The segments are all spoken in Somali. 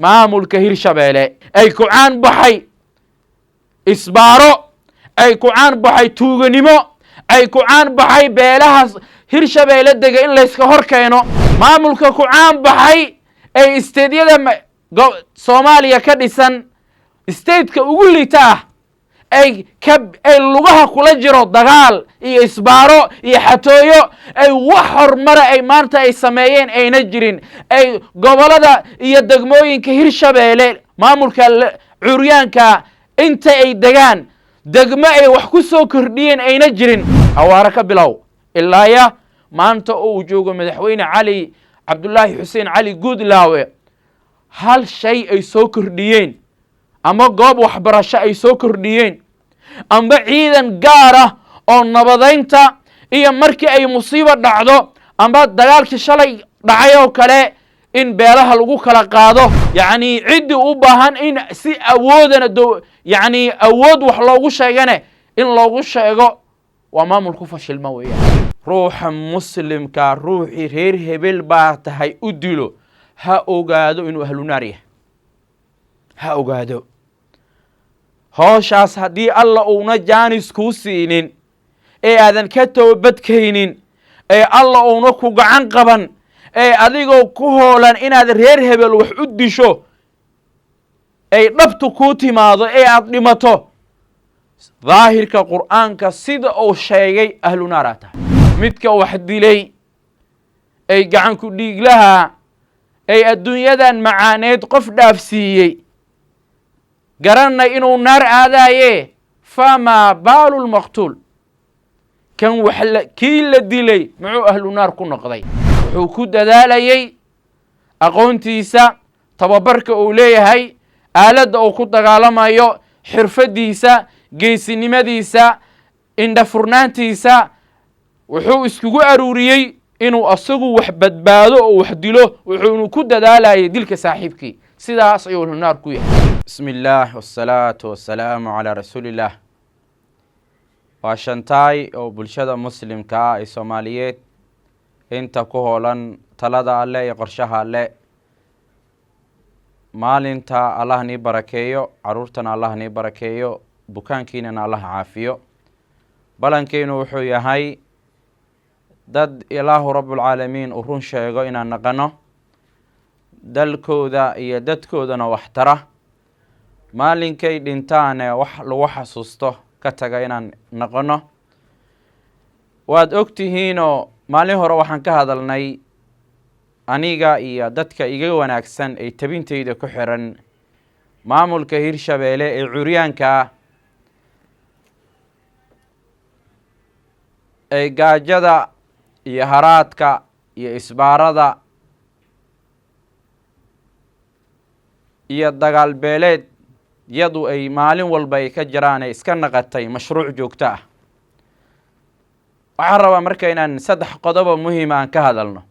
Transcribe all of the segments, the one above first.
Maamulka Hirshabeele ay ku caan baxay isbaaro, ay ku caan baxay tuuganimo, ay ku caan baxay beelaha Hirshabeele dega in layska hor keeno, maamulka ku caan baxay ee isteedyada Soomaaliya ka dhisan stateka ugu liita ah, ay ka ay lugaha kula jiro dagaal iyo isbaaro iyo xatooyo, ay wax horumara ay maanta ay sameeyeen ayna jirin, ay gobolada iyo degmooyinka Hirshabeele maamulka curyaanka inta ay degaan degmo ay wax ku soo kordhiyeen ayna jirin. Awaare ka bilow ilaaya maanta oo uu joogo Madaxweyne Cali Cabdulaahi Xuseen Cali Guudlaawe, hal shay ay soo kordhiyeen ama goob waxbarasho ay soo kordhiyeen amba ciidan gaar ah oo nabadaynta iyo markii ay musiibo dhacdo amba dagaalkii shalay dhacay oo kale in beelaha lagu kala qaado, yacni ciddii u baahan in si awoodana do, yacni awood wax loogu sheegane in loogu sheego, waa maamul ku fashilma weeyaan. Ruuxa muslimka ruuxii reer hebel baa tahay u dilo, ha ogaado inuu ahlunaar yahay, ha ogaado hooshaas. Haddii Alla uuna jaanis kuu siinin ee aadan ka toobadkaynin, ee Alla uuna ku gacan qaban, ee adigoo ku hoolan inaad reer hebel wax u disho ay dhabtu kuu timaado ee aad dhimato, daahirka Qur'aanka sida uu sheegay ahlu naaraa tahay. Midka wax dilay ay gacanku dhiiglaha ay adduunyadan macaaneed qof dhaafsiiyey, garanay inuu naar aadaaye, famaa baalu lmaqtuul, kan wax kii la dilay muxuu ahlu naar ku noqday? Wuxuu ku dadaalayey aqoontiisa, tababarka uu leeyahay, aaladda uu ku dagaalamayo, xirfaddiisa, geesinimadiisa, indhafurnaantiisa. Wuxuu iskugu aruuriyey inuu asagu wax badbaado oo wax dilo, wuxuunu ku dadaalayay dilka saaxiibkii. Sidaas ayuu ahlu naar ku yahay. Bismi illaah wasalaatu wasalaamu calaa rasuuli illaah. Waa shantaay oo bulshada muslimka ah ee Soomaaliyeed inta ku hoolan talada Alle iyo qorshaha Alle. Maalinta Allah nii barakeeyo, caruurtana Allah nii barakeeyo, bukaankiinana Allah caafiyo. Balankeynu wuxuu yahay dad Ilaahu Rabbulcaalamiin uu run sheego inaan naqano, dalkooda iyo dadkoodana wax tara, maalinkay dhintaane wax lagu xasuusto ka taga inaan noqono. Waad og tihiinoo maalin hore waxaan ka hadalnay, aniga iyo dadka iga wanaagsan ee tabintayda ku xiran, maamulka Hirshabeele ee curyaanka ee gaajada iyo haraadka iyo isbaarada iyo dagaal beeleed yadu ay maalin walba ay ka jiraan ee iska naqatay mashruuc joogto ah. Waxaan rabaa marka inaan saddex qodobo muhiima aan ka hadalno.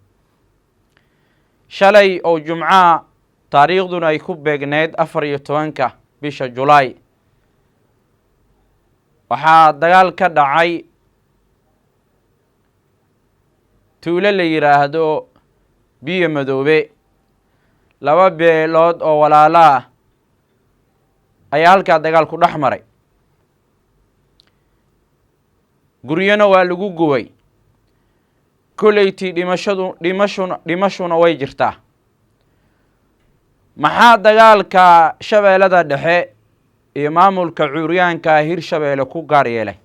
Shalay oo Jumcaha, taariikhduna ay ku beegneyd 14-ka bisha Julaay, waxaa dagaal ka dhacay tuulo la yidhaahdo Biyo Madoobe. Laba beelood oo walaalo ah ayaa halkaa dagaal ku dhex maray, guryona waa lagu gubay, koleytii dhimashadu dhimashuna dhimashuna way jirtaa. Maxaa dagaalka Shabeellada Dhexe iyo maamulka cuuryaanka Hirshabeelle ku gaar yeelay?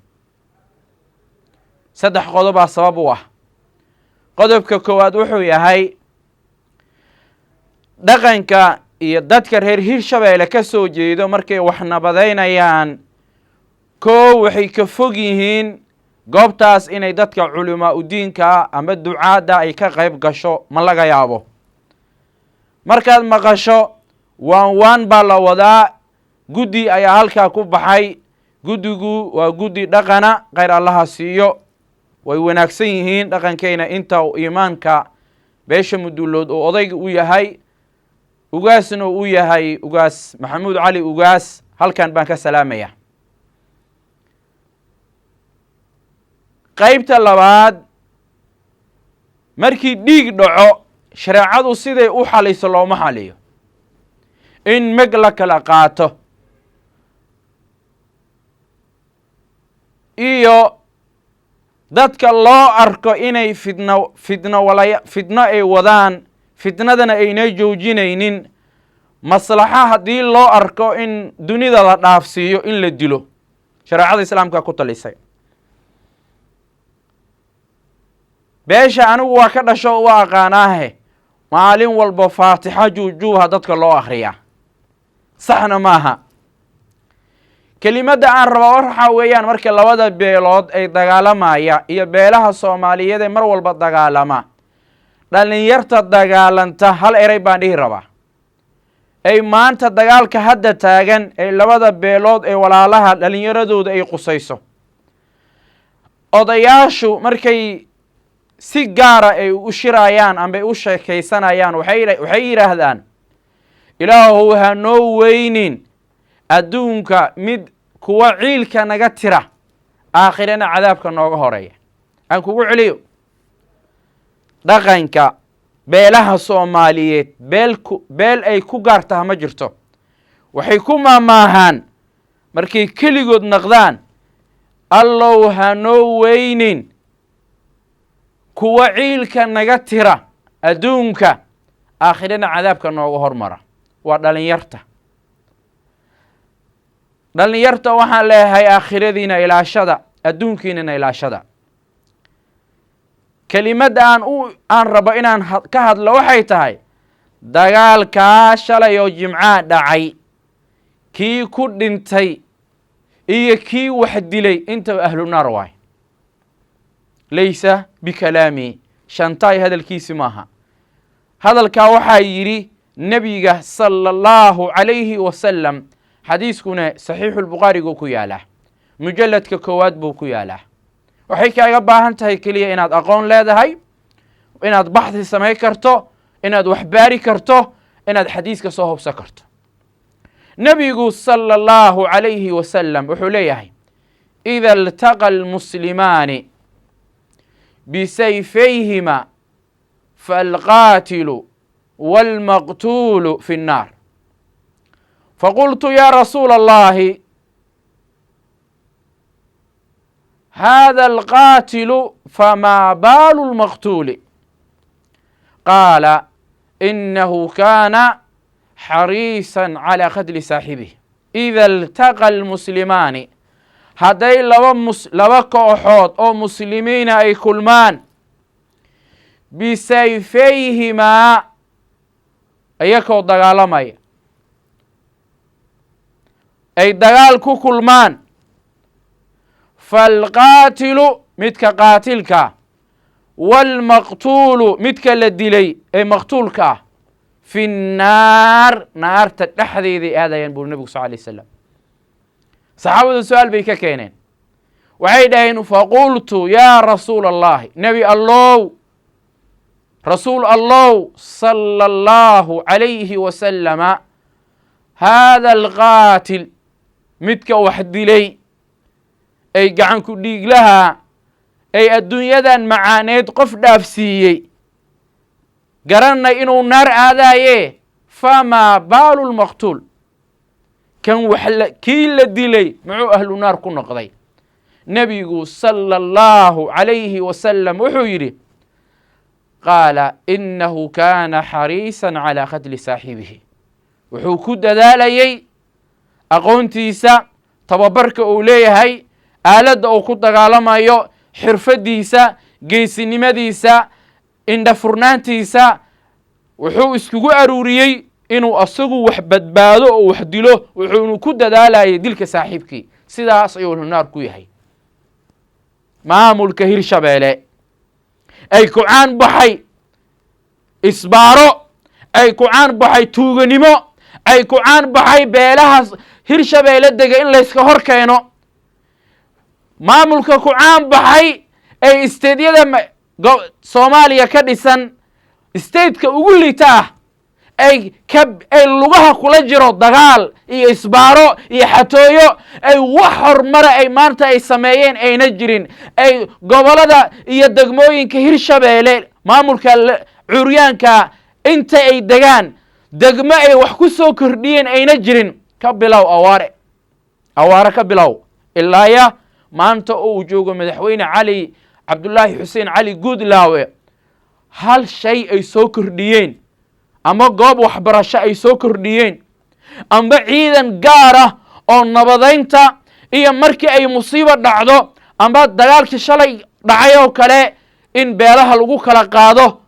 Saddex qodobaa sabab u ah. Qodobka koowaad wuxuu yahay dhaqanka iyo dadka reer Hirshabeelle ka soo jeedo markay wax nabadaynayaan, koow waxay ka fog yihiin goobtaas inay dadka culimaa udiinka ama ducaadda ay ka qayb gasho ma laga yaabo. Markaad maqasho waan waan baa la wadaa, guddi ayaa halkaa ku baxay. Guddigu waa guddi dhaqana, khayr Allaha siiyo, way wanaagsan yihiin dhaqankeyna. Inta iimaanka beesha Mudulood oo odayga u yahay ugaasna u yahay Ugaas Maxamuud Cali Ugaas, halkan baan ka salaamaya. Qaybta labaad, markii dhiig dhaco shareecadu siday u xaliso looma xaliyo. In meg la kala qaato iyo dadka loo arko inay fidno fidno walaya fidno ay wadaan, fitnadana ayna joojinaynin, maslaxa haddii loo arko in dunida la dhaafsiiyo in la dilo, shareecada islaamka ku talisay. Beesha anigu waa ka dhasho, u aqaanaahe, maalin walba faatixo juujuuha dadka loo akhriyaa, saxna maaha. Kelimadda aan rabaa waxaa weeyaan, marka labada beelood ay dagaalamaya iyo beelaha Soomaaliyeed ee mar walba dagaalama, dhalinyarta dagaalanta, hal erey baan dhihi rabaa. Ay maanta dagaalka hadda taagan ee labada beelood ee walaalaha dhalinyaradooda ay qusayso, odayaashu markay si gaara ay u shirayaan ama ay u sheekaysanayaan, waxay yidhaahdaan: "Ilaahow, ha noo weynin adduunka mid kuwa ciilka naga tira, aakhirana cadaabka nooga horeeya." Aan kugu celiyo: dhaqanka beelaha Soomaaliyeed, beelku beel ay ku gaar taha ma jirto. Waxay ku maamaahaan markay keligood naqdaan: "Allow, ha noo weynin kuwa ciilka naga tira adduunka, aakhirana cadaabka nooga hormara." Waa dhalinyarta. Dhalinyarta waxaan leeyahay: aakhiradiina ilaashada, adduunkiinana ilaashada. Kelimadda aan rabo inaan ka hadlo waxay tahay dagaalkaa shalay oo Jimcaa dhacay, kii ku dhintay iyo kii wax dilay intaba ahlu naar waay. Laysa bikalaami shantaay, hadalkiisi maaha. Hadalkaa waxaa yidhi nebiga sala allahu calayhi wasalam. Xadiiskuna Saxiixulbukhaariguu ku yaalaa, mujalladka koowaad buu ku yaalaa. Waxay kaaga baahan tahay keliya inaad aqoon leedahay, inaad baxthi samayn karto, inaad wax baari karto, inaad xadiiska soo hubsan karto. Nebigu sala allahu calayhi wasalam wuxuu leeyahay: "Ida iltaqa almuslimaani bisayfayhima faalqaatilu waalmaqtuulu fi nnaar." Faqultu: "Ya rasuula allahi, hada alqaatilu, famaa baalu lmaqtuuli?" Qaala: "Inahu kaana xariisa calى qatli saaxibih." Ida iltaqa almuslimaani, hadday laba kooxood oo muslimiina ay kulmaan, bisayfayhimaa, iyakoo dagaalamaya ay dagaal ku kulmaan, faalqaatilu, midka qaatilka, waalmaqtuulu, midka la dilay ee maqtuulka ah, fi nnaar, naarta dhexdeeday aadayaan, buri nebigu sal alay slam. Saxaabadu su-aal bay ka keeneen. Waxay dhaheen: "Faqultu: yaa rasuula allahi, nebi allow, rasuul allow sala allahu calayhi wasalama, haada alqaatil, midka wax dilay ay gacanku dhiiglaha ay adduunyadan macaaneed qof dhaafsiiyey, garanay inuu naar aadaaye, famaa baalu lmaqtuul? Kan wax kii la dilay muxuu ahlu naar ku noqday?" Nebigu sala allahu calayhi wasalam wuxuu yidhi: "Qaala: inahu kaana xariisan calaa qatli saaxibihi." Wuxuu ku dadaalayey aqoontiisa, tababarka uu leeyahay, aaladda uu ku dagaalamayo, xirfadiisa, geesinimadiisa, indhafurnaantiisa. Wuxuu iskugu aruuriyey inuu asagu wax badbaado oo wax dilo, wuxuunu ku dadaalayay dilka saaxiibkii. Sidaas ayuu naar ku yahay. Maamulka Hirshabeele ay ku caan baxay isbaaro, ay ku caan baxay tuuganimo, ay ku caan baxay beelaha Hirshabeelle dega in layska hor keeno, maamulka ku caan baxay ee isteedyada Soomaaliya ka dhisan stateka ugu liita ah, ay ka ay lugaha kula jiro dagaal iyo isbaaro iyo xatooyo, ay wax horumara ay maanta ay sameeyeen ayna jirin, ay gobolada iyo degmooyinka Hirshabeelle maamulka curyaanka inta ay degaan Degmo ay wax ku soo kordhiyeen ayna jirin. Ka bilow Awaare, Awaare ka bilow ilaaya maanta oo uu joogo Madaxweyne Cali Cabdullaahi Xuseen Cali Guudlaawe, hal shay ay soo kordhiyeen ama goob waxbarasho ay soo kordhiyeen amba ciidan gaar ah oo nabadaynta iyo markii ay musiibo dhacdo amba dagaalkii shalay dhacay oo kale in beelaha lagu kala qaado,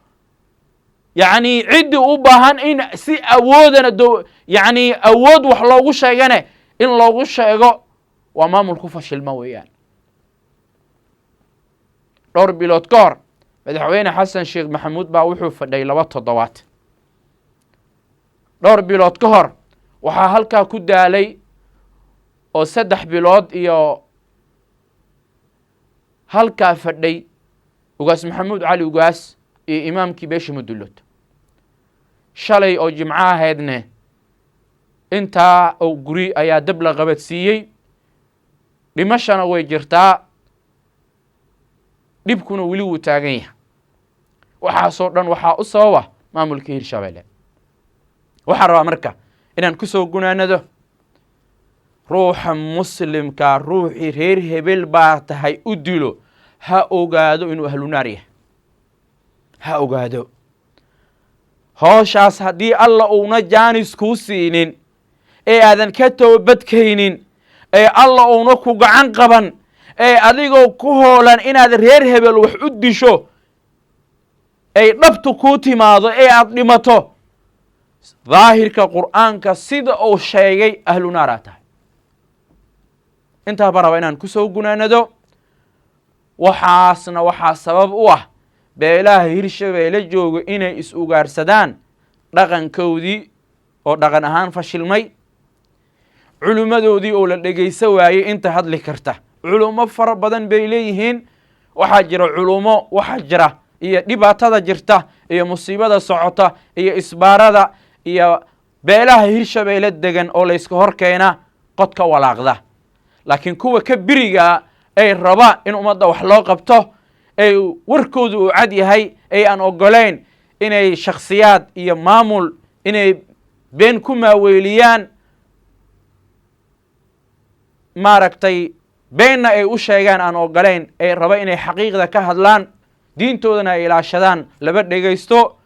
yacni ciddii u baahan in si awoodana do, yacni awood wax loogu sheegane in loogu sheego, waa maamul ku fashilma weeyaan. Dhowr bilood ka hor Madaxweyne Xasan Sheekh Maxamuud baa wuxuu fadhay 2 toddobaad. Dhowr bilood ka hor waxaa halkaa ku daalay oo 3 bilood iyo halkaa fadhay Ugaas Maxamuud Cali Ugaas iyo imaamkii beesha Mudullood. Shalay oo Jimco ahaydne intaa oo guri ayaa dab la qabadsiiyey. Dhimashana way jirtaa, dhibkuna weli wuu taagan yahay. Waxaasoo dhan waxaa u sababa maamulka Hirshabelle. Waxaan rabaa marka inaan ku soo gunaanado: ruuxa muslimka, ruuxii reer hebel baa tahay u dilo, ha ogaado inuu ahlunaar yahay. Ha ogaado hooshaas haddii Alla uuna jaanis kuu siinin ee aadan ka toobadkaynin, ee Alla uuna ku gacan qaban, ee adigoo ku hoolan inaad reer hebel wax u disho ay dhabtu kuu timaado ee aad dhimato, daahirka Qur'aanka sida uu sheegay ahlu naaraa tahay. Intaa baan rabaa inaan ku soo gunaanado. Waxaasna waxaa sabab u ah beelaha Hirshabeelle joogo inay is ugaarsadaan, dhaqankoodii oo dhaqan ahaan fashilmay, culimmadoodii oo la dhegayso waayey. Inta hadli karta culummo fara badan bay leeyihiin. Waxaa jira culummo, waxaa jira iyo dhibaatada jirta iyo musiibada socota iyo isbaarada iyo beelaha Hirshabeelle degan oo layska hor keena qod ka walaaqda. Laakiin kuwa ka berigaa ay raba in ummadda wax loo qabto, ay warkoodu uu cad yahay, ay aan ogolayn inay shakhsiyaad iyo maamul inay been ku maaweeliyaan, maaragtay, beenna ay u sheegaan aan ogolayn, ay raba inay xaqiiqda ka hadlaan, diintoodana ay ilaashadaan, laba dhegaysto.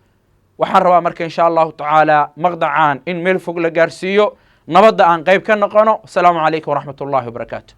Waxaan rabaa marka, insha Allahu tacaala, maqdacaan in meel fog la gaarsiiyo, nabadda aan qayb ka noqono. Asalaamu calaykum waraxmat ullahi wabarakaatu.